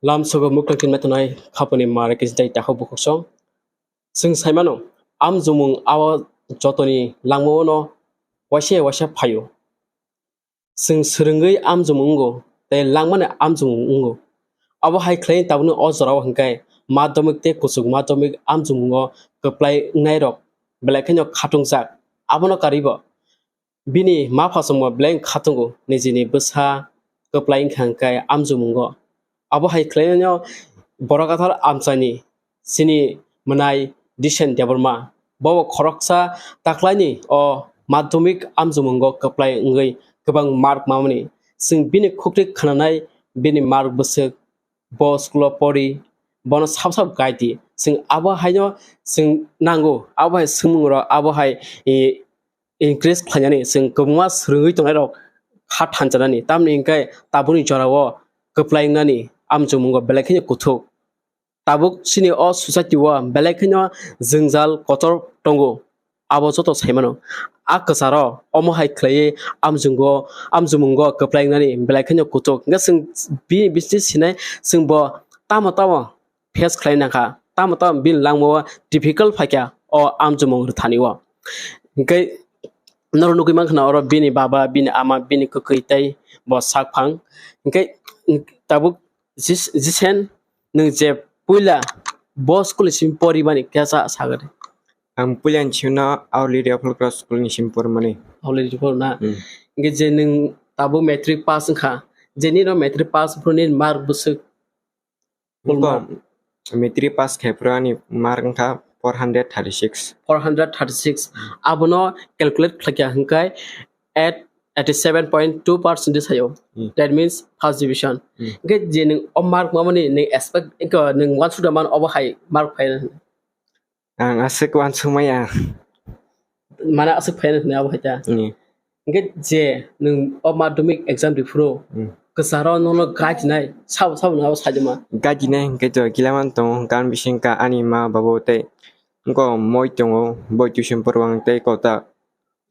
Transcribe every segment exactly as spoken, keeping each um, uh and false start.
Lamsogo muktang kinma tongnai khaponi mare kisintai takhuk bukhuk song. Chwng saimano, amjumung abo jotoni langmao no waisa waisa phaio. Chwng swrwngwi amjumung wngo, tei langmani amjumung wngo. Abo hai khlai tabukni o jorao hwnkhe madhyamik tei kuchuk madhyamik amjumungo kwplai wngnairok belai kheno khatungjak. Abono karwibo bini ma pha chwngbo belai wng kha tongo, nijini bwsa kwplai wngkha hwnkhe amjumungo. Abo hai khlaino Borok Kathar amchaini chini mwnai Disen Debbarma. Bobo khoroksa taklaini o madhyamik amjumungo kwplai wngwi kwbang mark mamani. Chwng bini khukri khwnanai bini mark bwswk bo school o pori, bono sab sab guide di. Chwng abo haino chwng nango, abo hai swngmungrok, abo hai, e, increase khlainani, chwng kwbangma swrwngwi tongnairok kha thanjanani. Tamni hwnkhe tabukni jorao kwplai wngnani amjumungo belai kheno kuthuk. Tabuk chini o society o belai kheno jwngjal kotor tongo. Abo joto saimano. A kwcharo omo hai khlaiwi amjungo, amjumungo kwplai wngnani belai kheno kuthuk. Hwnkhe chwng bini bisingtwi sinai chwngbo tamo tamo face khlai nangkha, tamo tamo bini langmao difficult phaikha o amjumung rwthani o. Hwnkhe norok nugwi mankha na oro bini baba, bini ama, bini kwkwi tei bo sakphang. Hwnkhe tabuk Jis-, Jisen, nwng je puila bo school ni simi porimani kesa sagadi? Ang puila ni simi no Our Lady of All Cross school ni simi porimani. Our Lady of All na? Hmm. Hwnkhe je nwng tabuk matric pass wngkha, je nini matric pass phuru nini mark bwswk? Full mark. Matric pass khai phuru ani mark wngkha four hundred thirty-six. Four hundred thirty-six. Hmm. Abono calculate khlaikha hwnkhe at eighty-seven point two percent sayo. Hmm. That means first division. Hmm. Hwnkhe je nwng o mark mamani nwng expect, nwng wansukda man obo hai mark phaina hwnwi? Ang aswk wansukmaya. Mane aswk phaina hwnwi abo hai ta? Hmm. Hwnkhe je nwng o madhyamik exam riphuru, hmm, kwcharo nono guide nai, sabo sabo nwng abo saidima? Guide nai hwnkhe to kilaman tongo, gan bising ka ani ma babo tei wngko moi tongo, boi tuition porwang tei kota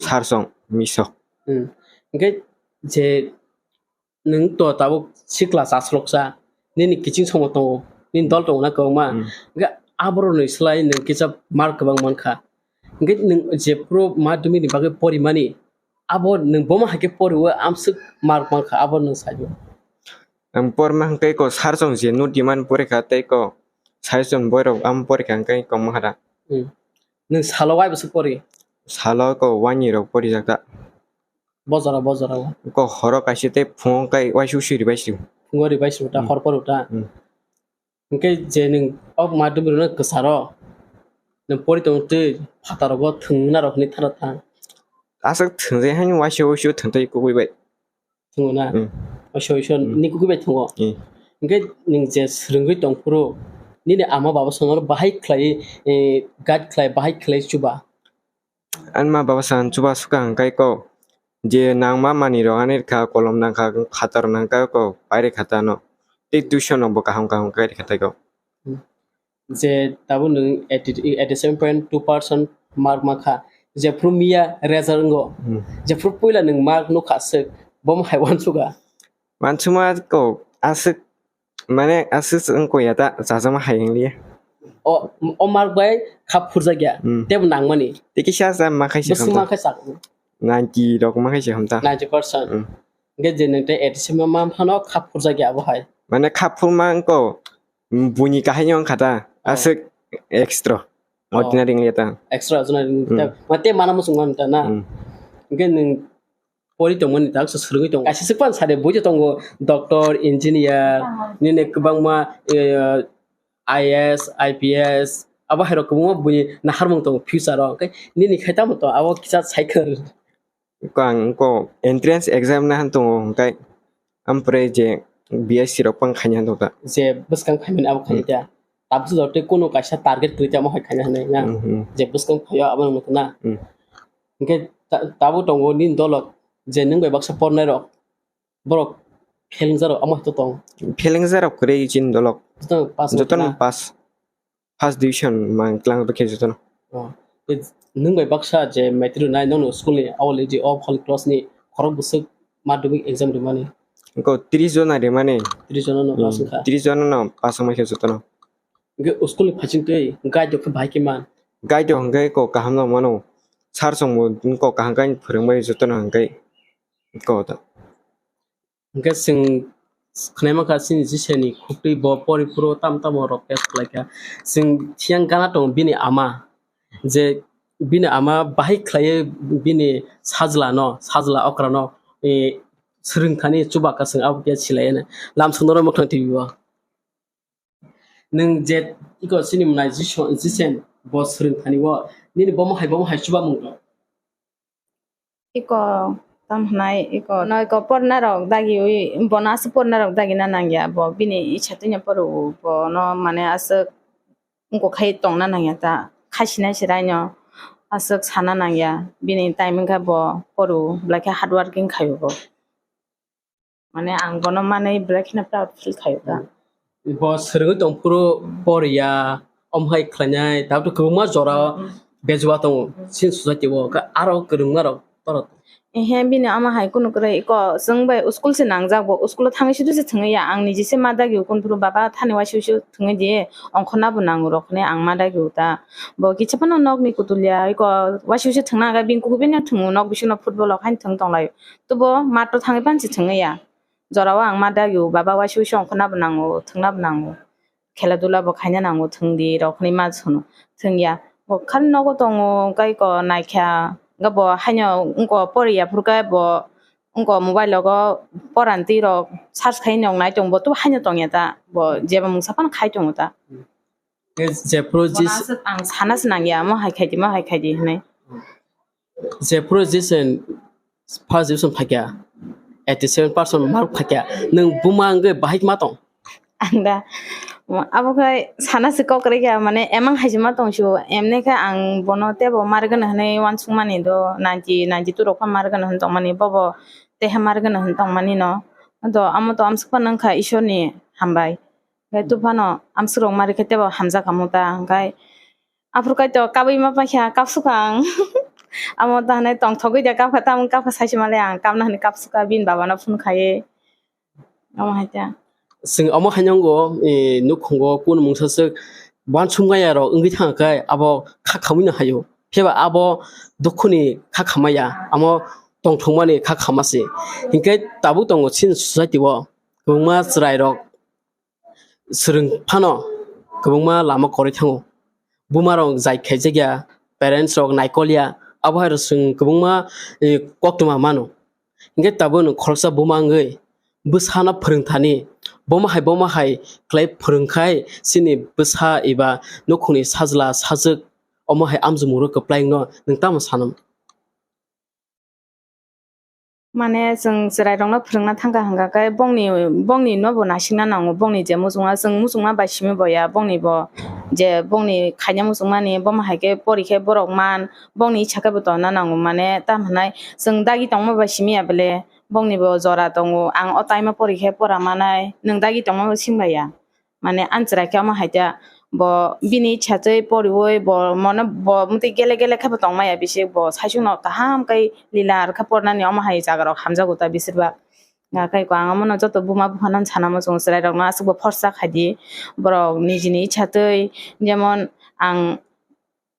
sir song miso. Hmm. Hwnkhe je nwng to tabuk sikla chasloksa, nini kiching somo tongo, nini dol tongo na kwbangma. Hmm. Hwnkhe aborokni slai nwng kisa mark kwbang mankha. Hwnkhe nwng jephuru madhyamik ni bagwi porimani, abo nwng bomo hai khe poriwi amswk mark mankha, abo nwng saio. Ang porma hwnkhe ko sir song je no demand porikha tei ko sir song boirok am porikha hwnkhe kok mankha da. Hmm. Nwng salo wai bwswk pori? Salo ko wani rok porijak da. Bojora, bojora o. Ko horo kaisa tei phungo kai waisa usi ribai si. Phungo ribai si ta, hmm, hor por ta. Hmm. Hwnkhe je nwng o madhyamik rwna kwcharo nwng pori tong twi phataro bo thwngna rok hwnwi thana thang. Aswk thwngjai haino waisa usi thwngtwi kubui bai. Thwngo na? Hmm. Waisa usi, hmm, ni kubui bai thwngo. Hmm. Hwnkhe nwng je swrwngwi tong phuru nini ama baba songno bahai khlai, eh, guide khlai, bahai khlai chuba. Ani ma baba san chuba suka hwnkhe ko je nangma manwi rok ani rwkha, kolom nangkha, khatar nangkha ko pairi kha ta no. Tei tuition rok bo kaham kaham khe kha tai ko. Je tabuk nwng eighty, eighty seven point two percent mark mankha, jephuru miya result wngo, hmm, jephuru puila nwng mark nukha aswk, bomo hai wansukha. Wansukma ko aswk. Mane aswk wng koi ya ta, chajakma hai wng liya. O, o mark bai khap phurjak ya, hmm, tebo nangmani. Tei kisa sa ma khaisa bwswk hamta. Ma khaisa. Ninety rok ma khaisa hamta. Ninety percent. Hmm. Hwnkhe je nwng tei eighty seven ma phano khap phurjak ya abo hai. Mane khap phurma wngko, buini kahai wng kha ta, oh, aswk extra. Oh. Ordinary wng liya ta. Extra ordinary wng, hmm, ta. Ma tei mana muchung man ta na. Hmm. Hwnkhe nwng pori tongmani tak se swrwngwi tongo. Kaisa swk pan sade bui tongo, doctor, engineer, nini kwbangma, eh, I A S, I P S, abo hai rok kwbangma bui naharmung tongo future o. Hwnkhe nini khai tamo to abo kisa cycle. Ko ang ko entrance exam na han tongo, hwnkhe ampore je B S C rok pang khaina han tongkha. Je bwskang khaimani abo khaina, hmm, ta. Tabuk se tei kunu kaisa target kwrwi tamo hai khaina hinwi na. Hmm, hmm. Je bwskang phaio abo nang na. Hmm. Hwnkhe ta-, tabuk tongo nini dolok je nwng bai baksa pornai rok, borok phelengjak rok amo to tong. Phelengjak rok kwrwi chini dolok. Jotono pass wngkha na? Jotono pass. First division mang tlang rwkhe jotono. Oh. Tei nwng bai baksa je matric nai nono school ni already o holy cross ni khorok bwswk madhyamik exam rwmani. Ko tris jona rimani. Tris jona no pass wngkha. Tris jona no pass wngmai khe jotono. Hwnkhe school ni phaiching twi guide rok khe bahai khe man. Guide rok hwnkhe ko kaham no mano. Sir song bo ko kaham khe phwrwngmani jotono hwnkhe ko ta. Hwnkhe chwng khwnai mankha chini Jiseni khuktwi bo pori phuru tamo tamo rok test khlaikha. Chwng thiyang gana tongo bini ama. Je bini ama bahai khlaiwi bini sajla no, sajla okra no, eh, swrwng thani chuba ka chwng abo khe silai ya na. Lam songno mwkhang twi bo. Nwng je iko chini mwnai Jison, Jisen bo swrwng thani o nini bomo hai, bomo hai chuba mung tong. Iko tam hwnai, iko no iko porna rok dagiwi, bono aswk porna rok dagina nangya, bo bini icha twino poro, bono mane aswk wngkok khai tongna nangya ta, khasinai se raino aswk sana nangya, bini time wngkha bo poro, belai khe hard working khaio bo. Mane ang bono manwi belai kheno proud feel khaio ta. Bo swrwngwi tong phuru poriya, omo hai khlainai, tabuk kwbangma jora o bejua tongo, chini society o, khe aro kwrwngma rok toro. Ehe, bini ama hai kunu kwrwi, iko chwng bai school se nangjak, bo school o thangwi sidu se thwngwi ya, ang niji se ma dagi o, kunu phuru baba thani waisi waisi thwngwi di, ongkhorna bo nango rok hinwi ang ma dagi o ta. Bo kicha phano nokni kutul ya, iko waisi waisi thwngna aga bini kuku bini thwngo, nok bisingo football rok haino thwng tong lai o. Tobo mato thangwi pansi thwngwi ya. Jorao ang ma dagio, baba waisi waisi ongkhorna bo nango, thwngna bo nango. Khela dula bo khaina nango, thwngdi rok hinwi ma sunu. Thwngya. Bo khali nogo tongo, hwnkhe iko naikha, hwnkhe bo haino wngko poriya phuru khe bo wngko mobile logo porani twi rok search khai nong nai tongo, bo to haino tongya ta, bo jeba mungsa phano khai tongo ta. Jephuru Bono jis- aswk ang sana se nangya, mo hai khaidi, mo hai khaidi hinwi. Jephuru jisen first division phaikha, eighty seven percent mark phaikha, nwng buma wngwi bahai ma tong? Ang da, abo khai sana se kok rikha, mane emang hai se ma tong su, emne khe ang bono tebo margana hinwi wansukmani do, ninety, ninety two rok pha margana hin tongmani, bobo teha margana hin tongmani no. Do amo to amsukpha nangkha Ishorni hambai. Khe tuphano amswkrok mari khe tebo hamjak kamo ta, hwnkhe aphuru kaitor kabui ma paikha, kapsukha ang. Amo ta hinwi tongthogwi de kapkha, tamo kapkha saisima le ang kapna hinwi kapsukha, bini babano phone khaiwi. Amo hai ta. Chwng omo haino wngo, eh, nukhungo kunu mungsa swk wansukmaya rok wngwi thangkhe abo kha khamwi no haio. Phiya ba abo dukhuni kha khamaya, amo tongthokmani kha khama se. Hinkhe tabuk tongo chini society o kwbangma chwrai rok swrwng phano kwbangma lama kwrwi thango. Buma rok jai khaijak ya, parents rok naikol ya, abo hai rok chwng kwbangma, eh, koktwma mano. Hinkhe tabuk nwng khoroksa buma wngwi bwsano phwrwng thani, bomo hai bomo hai khlai phwrwng khai chini bwsa eba nukhungni sajla sajwk omo hai amjokmung rok kwplai wngno nwng tamo sano? Mane chwng chwrairokno phwrwngna thangkha hwnkha khe bongni, bongni no bo naisingna nango, bongni je muchungma, chwng muchungma bai simi bo ya, bongni bo je bongni khaina muchungmani, bomo hai khe pori khe borok man, bongni icha khe bo tongna nango, mane tamo hwnai chwng dagi tongma bai simi ya bele, bongni bo jora tongo, ang o time o pori khe pora manai, nwng dagi tongma bai simi bai ya. Mane ani chwrai khe omo hai ta, bo bini icha twi poriwi bo mono bo mwtwi gele gele khe bo tongmaya bisi, bo saichung no kaham khe lila rwkha pornani, omo hai jaga rok hamjago ta bisir ba. Nga khe ko ang omo no joto buma bupha no sana muchungo, chwrai rok no aswk bo forsa khai di, borok nijini icha twi, jemon ang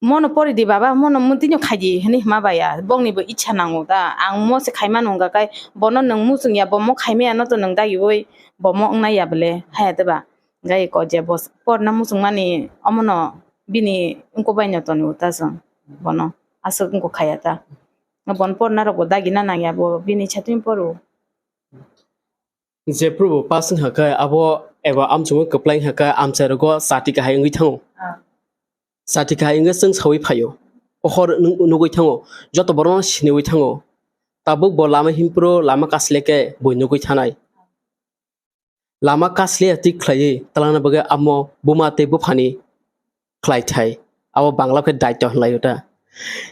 mono pori di baba, mono mwtwi no khai di hinwi hima bai ya, bongni bo icha nango ta, ang mo se khai mano wngkha khe bono nwng muchung ya, bo mo khai maya no to nwng dagiwi bo mo wngnai ya bole, haya de ba? Gai ko je bo porna muchungmani omono bini wngkuk bai no tonwi ta chwng bono aswk wngkuk khaya ta. Bono porna rok bo dagina nangya, bo bini chatwng poro. Jephru bo pass wngkha khe abo eba amchugwi kwplai wngkha khe amchai rogo chati kahai wngwi thango. Ah. Chati kahai wngwi chwng sawi phaio. O hor nug-, nugwi thango. Joto borokno siniwi thango. Tabuk bo lama himpro lama kasle khe bui nugwi thanai. Lama kasle ya twi khlaiwi twlangna bagwi amo buma tei buphani khlai thai. Abo Bangla khe daityo hwnlaio ta.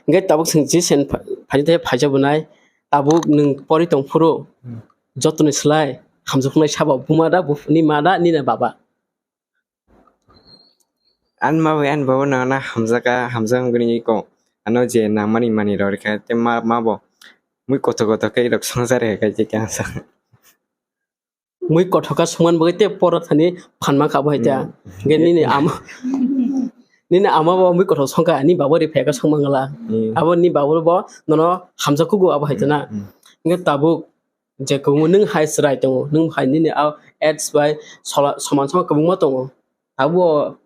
Hwnkhe tabuk chwng je sen pha-, phaini thai phaijak bo nai. Tabuk nwng pori tong phuru Hmm. jotoni slai hamjaknai sabo buma da, buphani ma da, nini baba. Ani ma bai ani baba no ano hamjak, hamjak wngwi ko. Ano je nangmani manwi rw rwkha, tei ma, ma bo mui kothok kothok khe rw songsa rwkha khe khe ang sa. Mui kothok kha songmani bagwi tei porna thani phan mankha abo hai ta. Hmm. Hwnkhe nini ama, nini ama bo mui kothok songkha, nini babo ri phaikha songmangla. Hmm. Abo nini babo bo nono hamjakhugo abo hai ta na. Hmm. Hwnkhe tabuk je kwbangma nwng hai chwrai tongo, nwng hai nini a age bai sola-, soman sama kwbangma tongo. Abo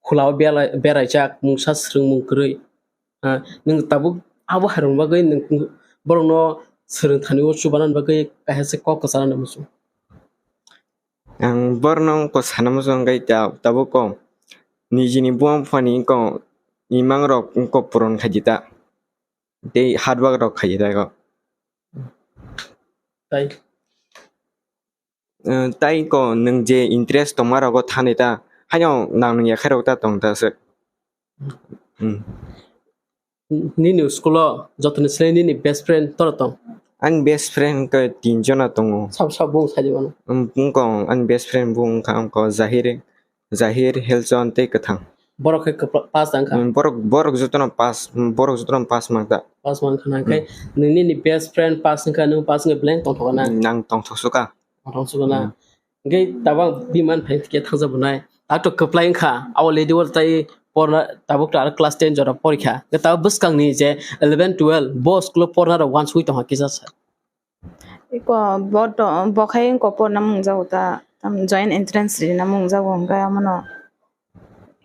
khulao belai-, beraijak, mungsa swrwngmung kwrwi. Ah, nwng tabuk abo hairokni bagwi nwng borokno swrwng thani o chubanani bagwi kaisa se kok kwcharnani muchung. Ang borokno wngkha sana muchung wngkha ta-, tabuk kok nijini buma buphani wngkha imang rok wngkha puron khaidi ta. Tei hard work rok khaidi ta kok. Tai. Eh, tai ko nwng je interest tongma rogo thani ta, haino nang nung yakhai rok ta tong ta se. Hmm. Nini school o jotoni slai nini best friend tora tong? Ani best friend ke tin jona tongo. Sab sab bung sai di mano. Hmm, bung kong ani best friend bung kha ang ko Zahir, Zahir, Helchon tei Kwthang. Borok khe kwpla-, pass tang kha? Hmm, borok, borok jotono pass, hmm, borok jotono pass mang ta. Pass mang khana khe nini best friend pass wngkha, nwng pass wngkha blank tongthok na? Hmm, nang tongthok suka. Tongthok suka na? Hmm. Hwnkhe tabang biman phai khe thangsa bunai. Tato kwplai wngkha, abo lady wall tai porna tabuk to aro class ten jora porikha. Hwnkhe tabuk bwskangni je eleven twelve bo school o porna rok uansugui tongkha kisa sa. Iko bo to, bo khai wngkha porna mungjago ta, tam joint entrance rina mungjago hwnkhe amono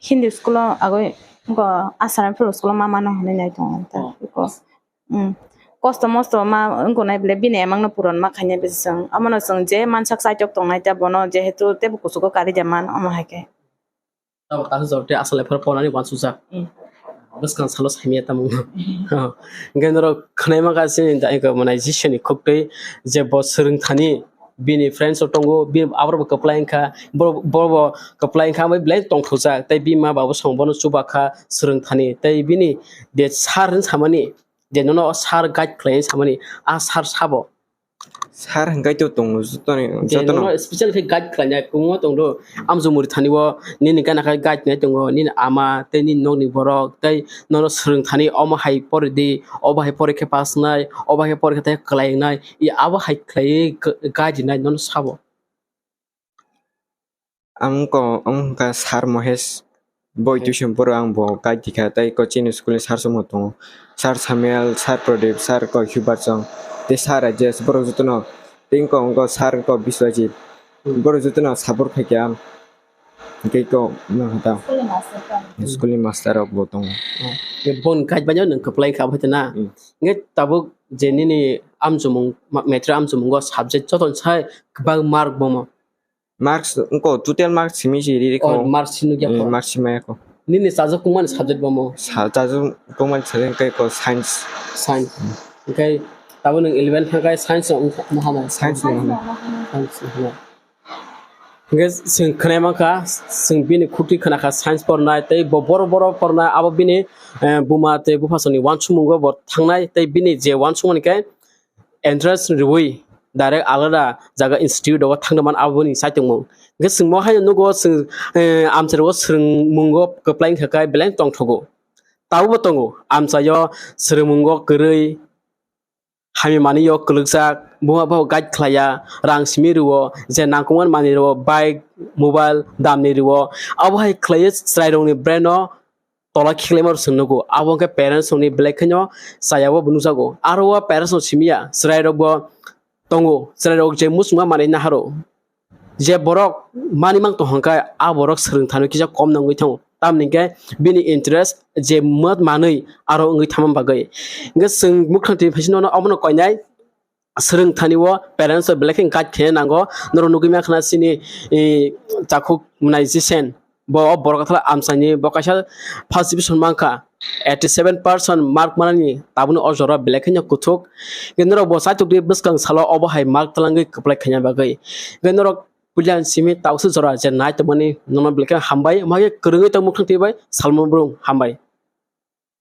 Hindi school o agoi wngkha Assamese school o ma mano hinui nai tongo ta. Oh. Iko, mm, kosto mosto ma wngkha nai bile bini emang no puron ma khainai bisi chwng. Amono chwng je mansak saitok tongnai ta bono jehetu tebo kuchugo kari de man omo hai khe. Tabuk kaisa jora tei aswk lai phano pornani uansukjak. Mm. Bwskang salo saimanya tamo. Mm. Hwnkhe norok khwnaima kha chini da-, eko, mane, Jisuni khuktwi je bo swrwng thani bini friends rok tongo, bini aborok bo kwplai wngkha, borok, borok bo kwplai wngkha, abo belai tongthokjak, tei bini ma babu song bono chuba kha swrwng thani, tei bini de sir hinwi samani, je nono o sir guide khlainai samani, a sir sabo. Sir hwnkhe to tongo jotono, je jotono. Nono special khe guide khlainai kwbangma tongdo. Amjomori thani o nini gana khe guide nai tongo, nini ama tei nini nokni borok tei nono swrwng thani omo hai pori di, obo hai pori khe pass nai, obo hai pori khe tei kwlai nai, i abo hai khlaiwi guide nai nono sabo. Ang ko, ang kha Sir Mohesh, boi tuition poro ang bo guide dikha, tei ko chini school ni sir somo tongo, Sir Samuel, Sir Pradip, Sir ko Hubert Chong, tei Sir Rajesh, borok jotono, tei ko, ko Sir ko Biswajit, borok jotono support khaikha ang, tei ko nang kha ta. School ni master tong. School ni master rok bo tongo. Oh, ye bon guide baino nang kwplai kha bai na. Hmm. Nge tabuk je nini amchumung, ma-, matric amchumungo subject jotono sai kwbang mark bomo. Marks, wngkha total marks simi si riri kho. Oh, marks simi ya kho. Marks simi ya kho. Nini chajak kungmani subject bomo? Sa-, chajak kungmani subject khe ko science. Science. Hwnkhe tabuk nwng eleven thangkhe science no wngkha, ma hamai? Science no hamai. Science no hamai. Hwnkhe chwng khwnai mankha, chwng bini khukti khwnakha science pornai, tei bo boro boro pornai, abo bini, eh, buma tei buphasongni uansukmungo bo thangnai, tei bini je uansukmani khe entrance riwi direct alada jaga institute o thangna man aboni saitongmung. Hwnkhe chwng mo haino nugo chwng, eh, amchaio swrwngmungo kwplai wngkha khe belai tongthogo. Tabukbo tongo, amchaio swrwngmungo kwrwi, hamya manwio kwlwkjak, buma bo guide khlaiya, rang simi rwo, je nangkukmani manwi rwo, bike, mobile, damni rwo, abo hai khlaiwi chwrairokni brain o tola khiklaima rok chwng nugo. Abo hwnkhe parents rokni belai kheno chaya o bo nukjago. Aro o parents rok simi ya, chwrai rok bo tongo, chwrai rok je muchungma manwi naharo. Je borok manwi mang tong hwnkhe, a borok swrwng thani kisa kom nangwi thango. Tamni hwnkhe bini interest je mat manwi aro wngwi thangma bagwi. Hwnkhe chwng mukhang twi phaising nono omono koinai. Swrwng thani o parents rok belai khe guide khe nango. Norok nugwi mankha na chini, eh, chakhuk mwnai Jisen. Bo o borok thla amchaini bo kaisa first division mankha. Eighty seven percent mark manani tabukni o jora belai kheno kuthuk. Hwnkhe norok bo chaitok di bwskang salo obo hai mark twlangwi kwplai khaina bagwi. Hwnkhe norok puila simi tausu jora je nai tongmani nono belai kheno hambai. Omo hai khe kwrwngwi tong mukhang twi bai salmo brung hambai.